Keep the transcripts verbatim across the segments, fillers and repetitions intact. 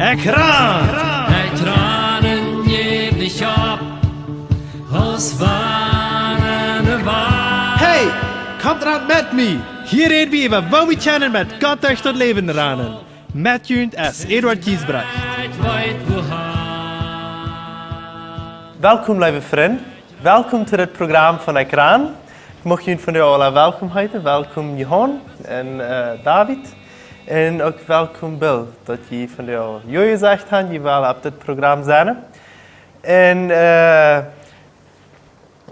Ekj ran! Ekj ran un jäw nich opp, aus wann ne Wal. Hey, komt ran met mie! Hia räd wie äwa, woo wie kjennen met Gott derch daut Läwen ranen. Met junt es Eduard Giesbrecht. Ekj weet wua. Welkom, leewe Frind. Welkom to dit Program von Ekj ran. Ekj mucht junt vondoag aula welkom heeten. Welkom Johan un, eh, David. Un uk welkom Bill, daut jie vondoag jo jesajcht han, jie wellen opp dit Program sennen. Un, eh,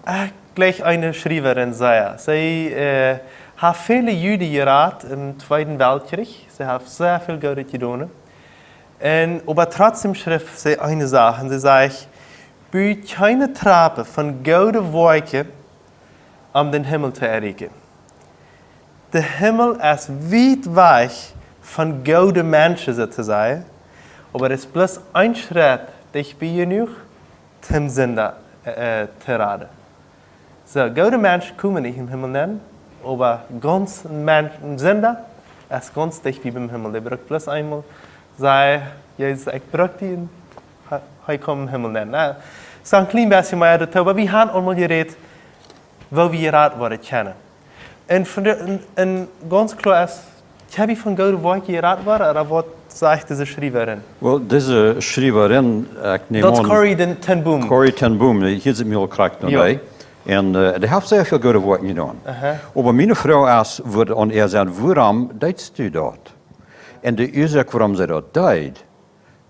ekj jleich eene Schriewerin, see, see, eh, haft väle Juden jerat em Tweeden Weltkjrich. See haft sea väl Goodet jedonen. Un, oba trotzdäm schrift see eene Sach. Un see sajcht: "Bue kjeene Trapp von goode Woakjen, om dän Himmel to erreichen." De Himmel es wiet wajch von goode Menschen, soo to sajen, oba et es bloos een Schrett dicht bie jenuach, om Sinda, eh, eh, to raden. Soo, goode Menschen komen nich em Himmel nenn, oba gaunz een Mensch, een Sinda, es gaunz dicht bie biem Himmel. Dee brukt bloos eemol sajen: "Jesus, ekj bruck die", un hee, hee kjemt em Himmel nenn. Na, soo een kjlien bät mea doatoo, oba wie haben aul mol jerät, woo wie jerat woaren kjennen. Un von de, un, un gaunz kloa es, hab wie von goode Woakjen jerat woaren, ooda waut sajcht dise Schriewerin? Well, dise Schriewerin, ekj näm aun, Corrie ten Boom. Corrie ten Boom, dee, hia sitt mie aul krakjt noch Jo. Bie. Un, eh, dee haft sea väl goode Woakjen jedonen. Aha. Oba miene Froag es, wudd aun äa sennen, wuarom deed see daut? Un de Uasoak, wuarom see daut deed,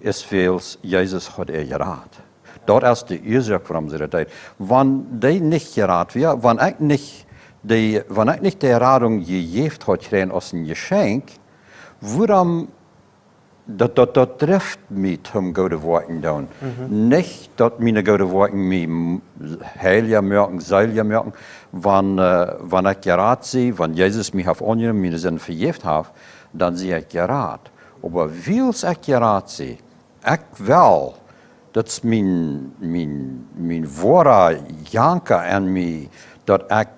es wiels Jesus haud äa jerat. Daut es de Uasoak, wuarom see daut deed. Wan dee nich jerat wia, wan ekj nich dee, wan ekj nich de Radunk jejäft haud jekjräajen aus een Jeschenkj, wuarom, daut, daut, daut drift mie toom goode Woakjen doonen. Mhm. Nich daut miene goode Woakjen mie m-, heilja moaken, seelja moaken. Wan, eh, wan ekj jerat sie, wan Jesus mie haft aunjenomen, miene Sind vejäft haft, dan sie ekj jerat. Oba wiels ekj jerat sie, ekj well, daut es mien, mien, mien woara Janka aun mie, daut ekj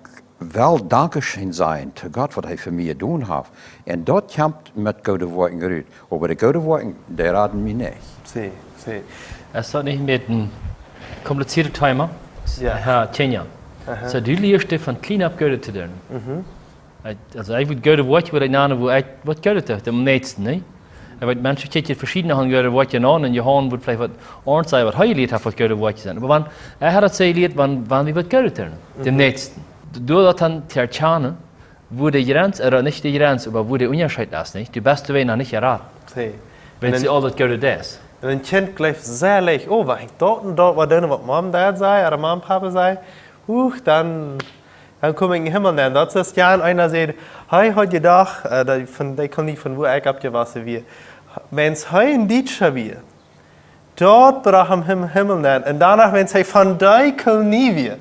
well Dankscheen sajen to Gott, waut hee fa mie jedonen haft. Un daut kjemt met goode Woakjen rut. Oba de goode Woakjen, dee raden mie nich. See, see. Es daut nich een bät een komplizieetet Thema? Jo. Aha, Kjinja. Aha. Soo, du lieescht die von kjlien opp Goodet to doonen. Mhm. Ekj, aulsoo, ekj wudd goode Woakjen, wudd ekj nanen, woo ekj waut Goodet doo, däm Näakjsten, nä? Ekj weet, Menschen kjikjen veschiedne aun goode Woakjen aun, un Johan wudd veleicht waut aundret sajen, waut hee jelieet haft, waut goode Woakjen sent. Oba wan, ekj haud daut soo jelieet, wan, wan wie waut Goodet doonen, däm Mhm. Näakjsten. Doa daut dan to erkjanen, wua de Jrenz, ooda nich de Jrenz, oba wua de Unjascheet es, nich? Du best doawäajen noch nich jerat. See. Wiels du aul daut Goodet deist. Un een Kjint jleeft sea leicht: "Oh, wan ekj daut un daut waut doo, waut Mom, Dad säd, ooda Mom, Papa säd, huch, dan, dan kom ekj em Himmel nenn." Daut es, jo, eena sajcht: "Hee haud jedocht", eh, dee von, dee kunn nich von wua ekj oppjewossen wia. Wan hee een Dietscha wia, daut brocht am em Himmel nenn. Un doano, wan hee von dee Kolonie wia,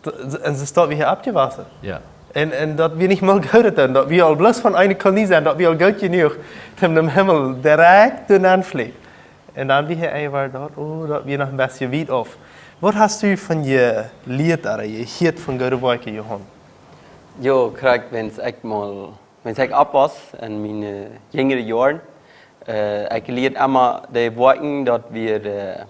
d-, un see es doa wada oppjewossen. Jo. Un, un daut wia nich mol goot, dan, daut wia aul bloos von eene Kolonie sennen, daut wia aul goot jenuach, om em Himmel direkt doa nenn to flieen. Un dan wia hee eefach doa, oh, daut wia noch een bät wiet auf. Waut hast du von jelieet, ooda jehieet von goode Woakjen, Johan? Jo, krakjt, wan ekj mol, wan ekj oppwos en miene, eh, jinjre Joaren, eh, ekj lieed emma de Woakjen, daut wia, eh,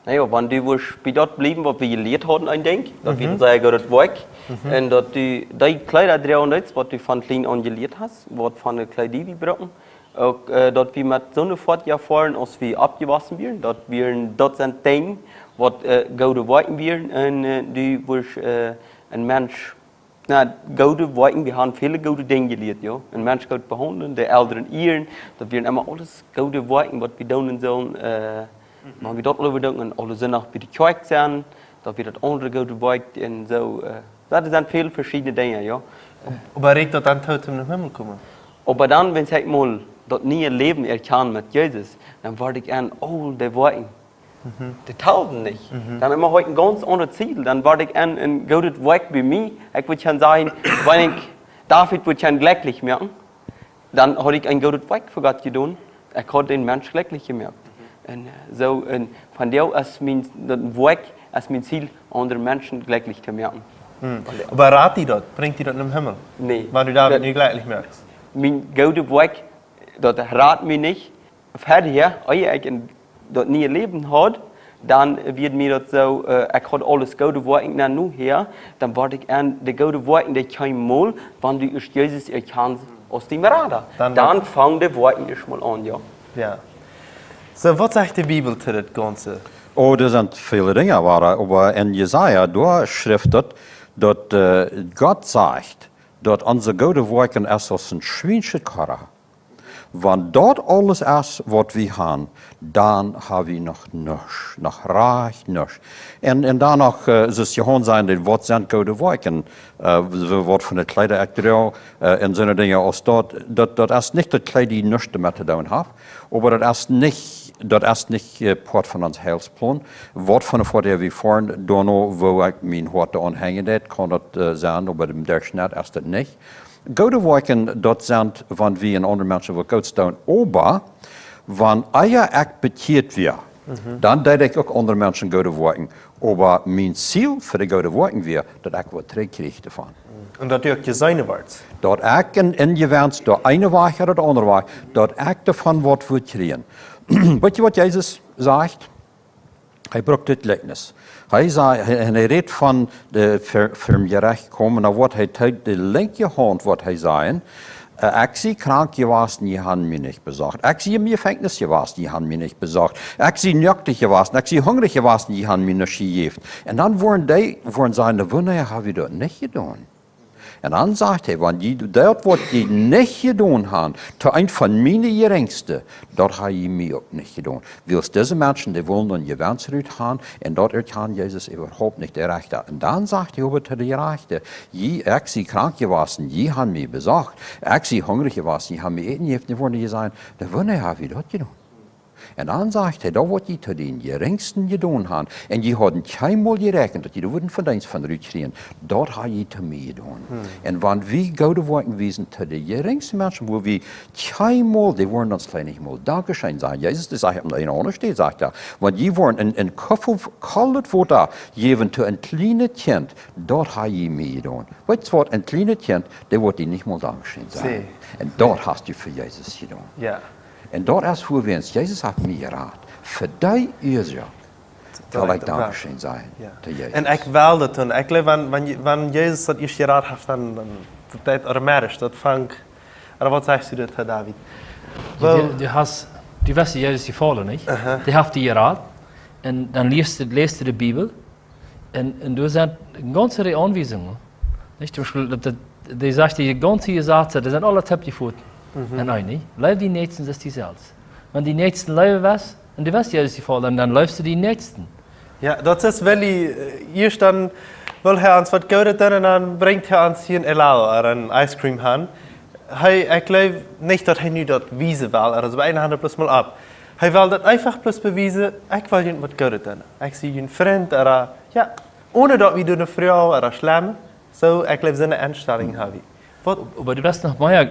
na jo, wan du wurscht bie daut bliewen, waut wie jelieet hauden, ekj denkj, daut wia Mhm. een sea goodet Woakj. Mhm. Un daut du dee Kjleeda droagen deetst, waut du von kjlien aun jelieet hast, waut fa Kjleeda wie brucken. Uk, eh, daut wie met soone Foatieja foaren, aus wie oppjewossen wieren, daut wieren, daut sent Dinja, waut, eh, goode Woakjen wieren. Un, eh, du wurscht, eh, een Mensch, na, goode Woakjen, wie haben väle goode Dinja jelieet, jo. Een Mensch goot behaundlen, de Elren ieren, daut wieren emma aules goode Woakjen, waut wie doonen sullen, eh, Mhm. wan wie daut äwa denkjen, un aule Sindach bie de Kjoakj sennen, daut wia daut aundre goode Woakj un soo, eh, daut sent väl veschiedne Dinja, jo. Oba rieekjt daut dan too, om em Himmel komen? Oba dan, wan ekj mol daut niee Läwen erkjan met Jesus, dan wort ekj aun aul de Woakjen Mhm. de Talden nich. Mhm. Dan emma haud ekj een gaunz aundret Ziel. Dan wort ekj aun een goodet Woakj bie mie. Ekj wudd kjennen sajen, wan ekj David wudd kjennen jlekjlich moaken, dan haud ekj een goodet Woakj fa Gott jedonen. Ekj haud dän Mensch jlekjlich jemoakt. Mhm. Un, eh, soo, un von doa es mien, daut Woakj es mien Ziel, aundre Menschen jlekjlich to moaken. Mhm. Oba rat die daut? Brinjt die daut em Himmel? Nä. Wan du David Daut nu jlekjlich moakst? Mien goodet Woakj, daut rat mie nich. Ferhäa, ea ekj en daut niee Läwen haud, dan wia mie daut soo, äh, ekj haud aules goode Woakjen, dan nohäa, dan wort ekj en de goode Woakjen, dee kjeemen mol, wan du ieescht Jesus erkjanst aus dien Rada. Dan, dan fangen de Woakjen ieescht mol aun, jo. Jo. Soo, waut sajcht de Bibel to dit Gaunze? Oh, doa sent väle Dinja, oba, oba en Jesaja, doa schrift daut, daut, äh, Gott sajcht, daut onse goode Woakjen es aus een schwienschet Korra. Wan daut aules es, waut wie han, dan ha wie noch nuscht, noch rajcht nuscht. En, en dan noch, äh, soo aus Johanes säd, waut sent goode Woakjen, äh, soo waut von de Kjleeda ekj droag, äh, en soone Dinja aus daut, daut, daut es nich daut Kjleet, dee nuscht doamet to doonen haft, oba daut es nich, daut es nich, äh, Poat von ons Heilsplon. Waut von de Foatieja wie foaren, doano, woo ekj mien Hoat aunhenjen deed, kaun daut, äh, sennen, oba em Derchschnett es daut nich. Goode Woakjen, daut sent, wan wie en aundre Menschen waut Goots doonen, oba wan ea ekj bekjieet wia, dan deed ekj uk aundre Menschen goode Woakjen. Oba mien Ziel fa de goode Woakjen wia, daut ekj waut trigjkjrieech doavon. Un daut du uk jeseenen woascht. Daut ekj en, en Jewenst, daut eene Wajch ooda daut aundre Wajch, daut ekj doavon waut wudd kjrieen. Weetst du, waut Jesus sajcht? Hee brukt dit Jlikjnis. Hee säd, hee, hee rät von de ver-, verm Jerecht komen, dan woat hee to de linkje Haunt, woat hee sajen, äh, ekj sie krank jewast, jie han mie nich besocht. Ekj sie em Jefenkjnis jewast, jie han mie nich besocht. Ekj sie noaktich jewast, ekj sie hungrich jewast, jie han mie nuscht jejäft. Un dan woaren dee, woaren sajen, woo, nä, ha wie daut nich jedonen. Un dan sajcht hee, wan jie daut, waut jie nich jedonen han, to eent von miene Jerinjste, daut ha jie mie uk nich jedonen. Wiels dise Menschen, dee wullen een Jewenst rut han, un daut erkjand Jesus äwahaupt nich, de Rechta. Un dan sajcht hee äwa to de Jerajchte, jie, ekj sie krank jewast, jie han mie besocht, ekj sie hungrich jewast, jie han mie Äten jejäft, dee woaren sajen, woo, nä, ha wie daut jedonen. Un dan sajcht hee, daut waut jie to dän Jerinjsten jedonen han, un jie hauden kjeenmol jeräakjent, daut jie doa wudden Vedeenst von rutkjrieen, daut ha jie to mie jedonen. Un wan wie goode Woakjen wiesen to de jerinjste Menschen, wua wie kjeenmol, dee woaren ons veleicht nich mol Dankscheen sajen. Jesus, dee sajcht aun eene aundre Städ, sajcht hee, wan jie woaren een, een Kuffel koldet Wota jäwen to een kjlienet Kjint, daut ha jie mie jedonen. Weetst waut, een kjlienet Kjint, dee woat die nich mol Dankscheen sajen. Un daut hast du fa Jesus jedonen. Jo. Un daut es, wua wie ons, Jesus haft mie jerat. Fa dee Uasoak well ekj Dankscheen sajen to Jesus. Un ekj well daut doonen. Ekj jleew, wan, wan, wan Jesus daut ieescht jerat haft, dan, dan daut automatisch, daut fangt, ooda waut sajchst du doatoo, David? Du, du hast, du best Jesus jefolcht, nich? Aha. Dee haft die jerat. Un dan läst du, läst du de Bibel. Un, un doa sent eene gaunze Rieej Aunwiesungen. Nich? Toom Biespel, daut, daut, dee sajcht, de gaunze Jesazen, dee sent aule toopjefoten. Mhm. Un eent, nich? Leew dien Näakjsten aus die selfst. Wan du dien Näakjsten leewen woascht, un du woascht Jesus jefolcht, dan, dan leefst du dien Näakjsten. Jo, daut es Willy, äh, ieescht dan well hee ons waut Goodet doonen un dan brinjt hee ons hia een El Al ooda een Ice Cream han. Hee, ekj jleew nich, daut hee nu daut wiesen well, ooda soo, eena Haunt bloos mol opp. Hee well daut eefach bloos bewiesen, ekj well junt waut Goodet doonen. Ekj sie jun Frint, ooda, jo, onen daut wie doa ne Fru ooda schlem, soo, ekj jleew, soone Enstalunk ha wie. Waut? Oba du best noch mea,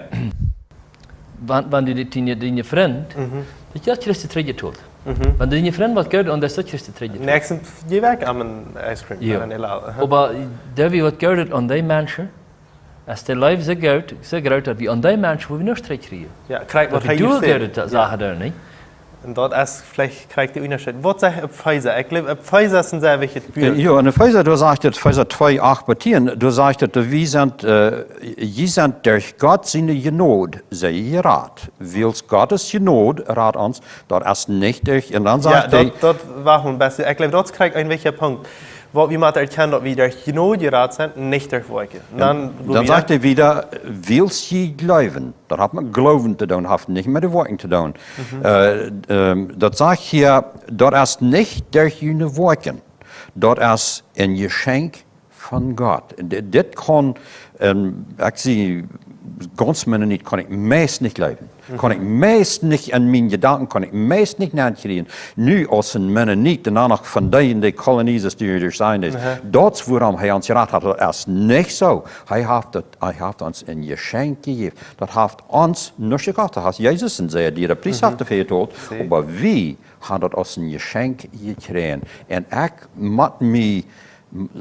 wan, wan du dit, dien, dien Frint, mhm, daut, daut kjrichst du trigjjebetolt. Mhm. Wan dien Frint waut Goodet deit, daut kjrichst du trigjjebetolt. Näakjsten, jie wajch aun een Ice Cream, jo, aun een El Al, aha. Oba daut wie waut Goodet doonen aun dee Menschen, es de Leew soo groot, soo groot, daut wie aun dee Menschen, wua wie nuscht trigjkjrieen. Jo, krakjt waut hee hia sajcht. Daut wie doa goode, jo, Sachen doonen, nich? Un daut es veleicht krakjt de Unjascheet. Waut sajcht Efeesa? Ekj jleew, Efeesa es een sea wichtjet Buak. Jo, en Efeesa, doa sajcht et, Efeesa twee, acht bat tieen, doa sajcht et, wie sent, äh, jie sent derch Gott siene Jnod, sent jie jerat. Wiels Gott siene Jnod rat ons, daut es nich derch, un dan, jo, sajcht hee, daut, daut woat een bät, ekj jleew, daut es krakjt een wichtja Punkt. Waut wie motten erkjanen, daut wie derch Jnod jerat sent, nich derch Woakjen. Un dan, un dan sajcht hee wieda, wiels jie jleewen. Daut haft met Gloowen to doonen, haft nich met de Woakjen to doonen. Mhm. Äh, ähm, daut sajcht hia, daut es nich derch june Woakjen. Daut es een Jeschenkj von Gott. Un di-, dit kaun, ähm, ekj sie gaunz Mennonit, kaun ekj meist nich jleewen. Mhm. Kaun ekj meist nich en miene Jedanken, kaun ekj meist nich nenkjrieen. Nu aus een Mennonit, un dan noch von dee, dee Kolonies, dee doa sent. Aha. Daut es wuarom hee ons jerat haft. Daut es nich soo. Hee haft daut, hee haft ons een Jeschenkj jejäft. Daut haft ons nuscht jekost. Daut haft Jesus, een sea diera Pries, mhm, haft doafäa jetolt. See. Oba wie han daut aus een Jeschenkj jekjräajen. Un ekj mott mie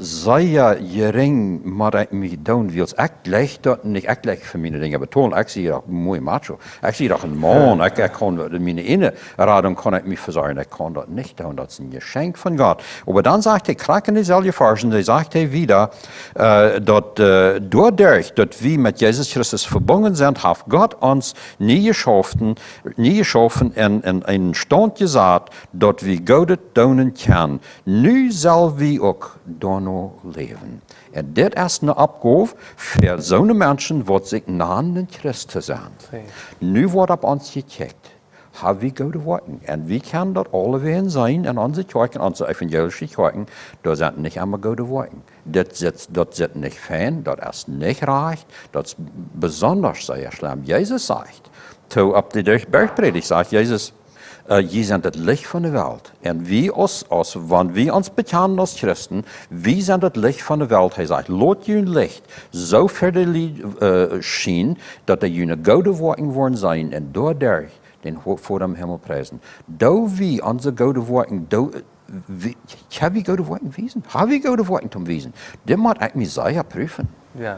Sea jerinj mott ekj mie doonen, wiels ekj jleich daut nich, ekj jleich fa miene Dinja betolen. Ekj sie doch muy macho. Ekj sie doch een Maun. Ekj, ekj kaun miene ieejne Radunk kaun ekj mie vesorjen. Ekj kaun daut nich doonen. Daut es een Jeschenkj von Gott. Oba dan sajcht hee, krakjt en deeselwje Varsch, dan sajcht hee wieda, äh, daut, äh, doaderch daut wie met Jesus Christus vebungen sent, haft Gott ons nie jeschaufen, nie jeschaufen un en eenen Staunt jesat, daut wie Goodet doonen kjennen. Nu sell wie uk doano läwen. Un dit es eene Oppgow fa soone Menschen, waut sikj nanen, een Christ to sennen. Soo. Nu woat opp ons jekjikjt. Ha wie goode Woakjen? Un wie kjennen daut aulewäajen seenen en onse Kjoakjen, onse evangelische Kjoakjen, doa sent nich emma goode Woakjen. Daut sitt, daut sitt nich fein, daut es nich rajcht, daut es besonda sea schlemm. Jesus sajcht, to opp de Berg-, Bergprädicht sajcht Jesus, äh, jie sent daut Licht von de Welt. Un wie aus, aus, wan wie ons bekjanen aus Christen, wie sent daut Licht von de Welt. Hee sajcht, lot jun Licht soo ver de Lied, äh, schienen, daut dee june goode Woakjen woaren seenen un doaderch dän Ho-, Voda em Himmel priesen. Doo wie onse goode Woakjen, doo, äh, wie, ha wie goode Woakjen wiesen? Ha wie goode Woakjen toom wiesen? Dit mott ekj mie sea prüfen. Jo.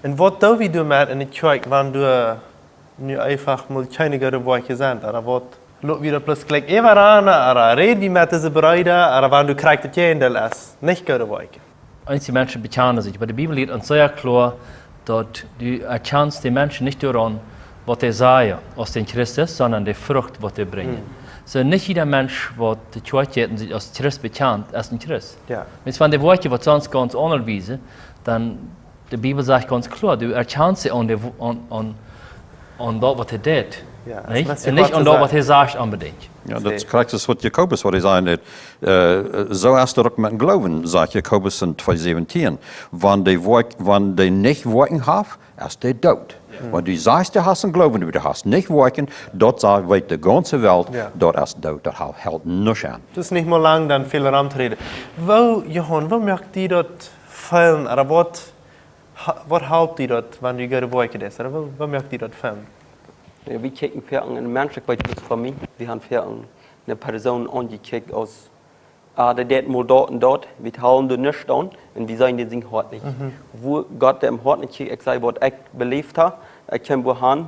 Un waut doo wie doamet en de Kjoakj, wan doa nu eefach mol kjeene goode Woakjen sent, ooda waut? Lot wie daut bloos jlikj äwaranen, ooda räd wie met dise Breeda, ooda wan doa krakjt daut Jäajendeel es, nich goode Woakjen? Eenje Menschen bekjanen sikj, oba de Bibel lieet ons sea kloa, daut du erkjanst de Menschen nich doaraun, waut dee sajen, aus dee een Christ es, sonda de Frucht, waut dee brinjen. Hm. Soo, nich jieda Mensch, waut de Kjoakj jeit un sikj aus Christ bekjant, es een Christ. Jo. Wiels wan de Woakjen waut sonst gaunz aundasch wiesen, dan De Bibel sajcht gaunz kloa, du erkjanst see aun de Wo-, aun, aun, aun daut, waut hee deit. Jo, nich? Un nich aun daut, waut hee sajcht, onbedinjt. Jo, daut es krakjt waut Jakobus, waut hee sajcht, äh, soo es daut uk met dän Gloowen, sajcht Jakobus en twee säwentieen. Wan dee Woakj-, wan dee nich Woakjen haft, es dee doot. Jo. Wan du sajchst, du hast een Gloowen, oba du hast nich Woakjen, daut sajcht, weet de gaunze Welt, jo, daut es doot, daut hal-, helt nuscht aun. Daut es nich mea lang, dan väl romtoräden. Woo, Johan, woo moakt die daut feelen, ooda waut Ha-, waut halpt die daut, wan du goode Woakjen deist? Ooda woo, woo moakt die daut feelen? Jo, wie kjikjen foaken een Mensch, ekj weet nich von mie, wie haben foaken eene Persoon aunjekjikjt aus, ah, dee deit mau daut un daut, wie hoolen doa nuscht aun, un wie seenen dän sien Hoat nich. Mhm. Woo Gott em Hoat nich kjikjt, ekj saj, waut ekj beläft hab, ekj kjeem wua han,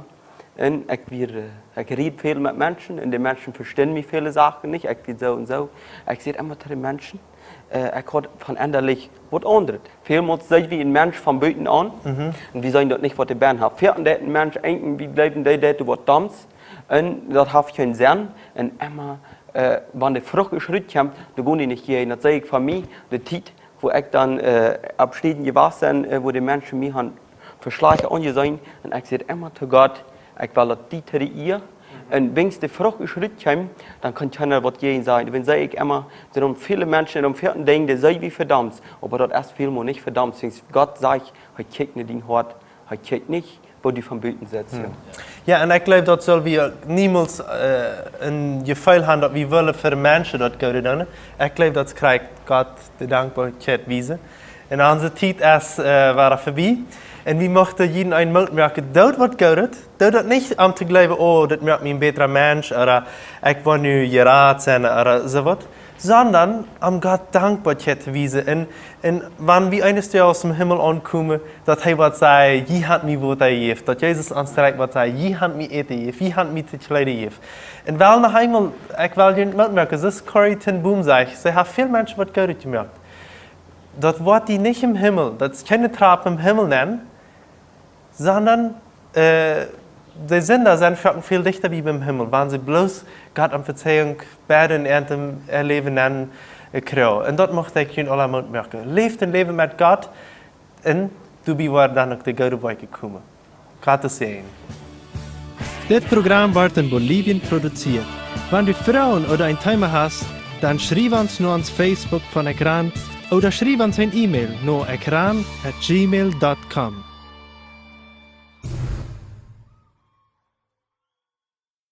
un ekj wia, äh, ekj räd väl met Menschen un de Menschen vestunden mie väle Sachen nich. Ekj wia soo un soo. Ekj säd emma to de Menschen, äh, ekj haud von endalich waut aundret. Välmol seenen wie een Mensch von buten aun, mhm, un wie seenen daut nich, waut dee bennen haft. Foaken deit een Mensch enkjen, wie jleewen, dee deit waut Doms. Un daut haft kjeen Senn. Un emma, äh, wan de Frucht es rutkjemt, dan gonen dee nich jäajen. Daut saj ekj von mie, de Tiet, wua ekj dan, äh, opp Städen jewast sie, äh, wua de Menschen mie han veschlajcht aunjeseenen. Un ekj säd emma to Gott, ekj well daut die to de Ea. Un wan de Frucht es rutkjeem, dan kaun kjeena waut jäajen sajen. Wan saj ekj emma, doaromm väle Menschen, un om väle Dinja, dee seenen wie vedomt. Oba daut es välmol nich vedomt. Wiels Gott sajcht, hee kjikjt no dien Hoat, hee kjikjt nich, woo du von buten sitst. Hm. Jo. Jo, un ekj jleew, daut sell wie niemols, äh, een Jefeel haben, daut wie wellen fa de Menschen daut Goode doonen. Ekj jleew, daut kjricht Gott de Dankboakjeit wiesen. Un onse Tiet es, äh, wada verbie. Un wie muchten jieda eenen Moot moaken, doot waut Goodet. Doot daut nich om to jleewen, oh, daut moakt mie een bätra Mensch, ooda ekj woa nu jerat sennen, ooda soo waut. Sonda om Gott Dankboakjeit to wiesen. Un, un wan wie eenes Doages em Himmel aunkomen, daut hee woat sajen, jie haben mie Wota jejäft. Daut Jesus ons direkt woat sajen, jie haben mie Äten jejäft, jie haben mie to kjleeden jejäft. Un well noch eemol, ekj well junt Moot moaken, soo aus Corrie ten Boom sajcht, see haft väl Menschen waut Goodet jemoakt. Daut woat die nich em Himmel, daut es kjeene Trap em Himmel nenn, sonda, äh, de Sinda sent foaken väl dichta bie biem Himmel, wan see bloos Gott om Vezeiunk bäden un äa Läwen nenn, äh, kjrieen. Un daut mucht ekj junt aula Moot moaken. Läft een Läwen met Gott, un doabie woaren dan uk de goode Woakjen komen. Gottes Säajen. Dit Program woat en Bolivien produziert. Wan du Froagen ooda een Thema hast, dan schriew ons no ons Facebook von Ekran ooda schriew ons een E-Mail no ekran at gmail dot com.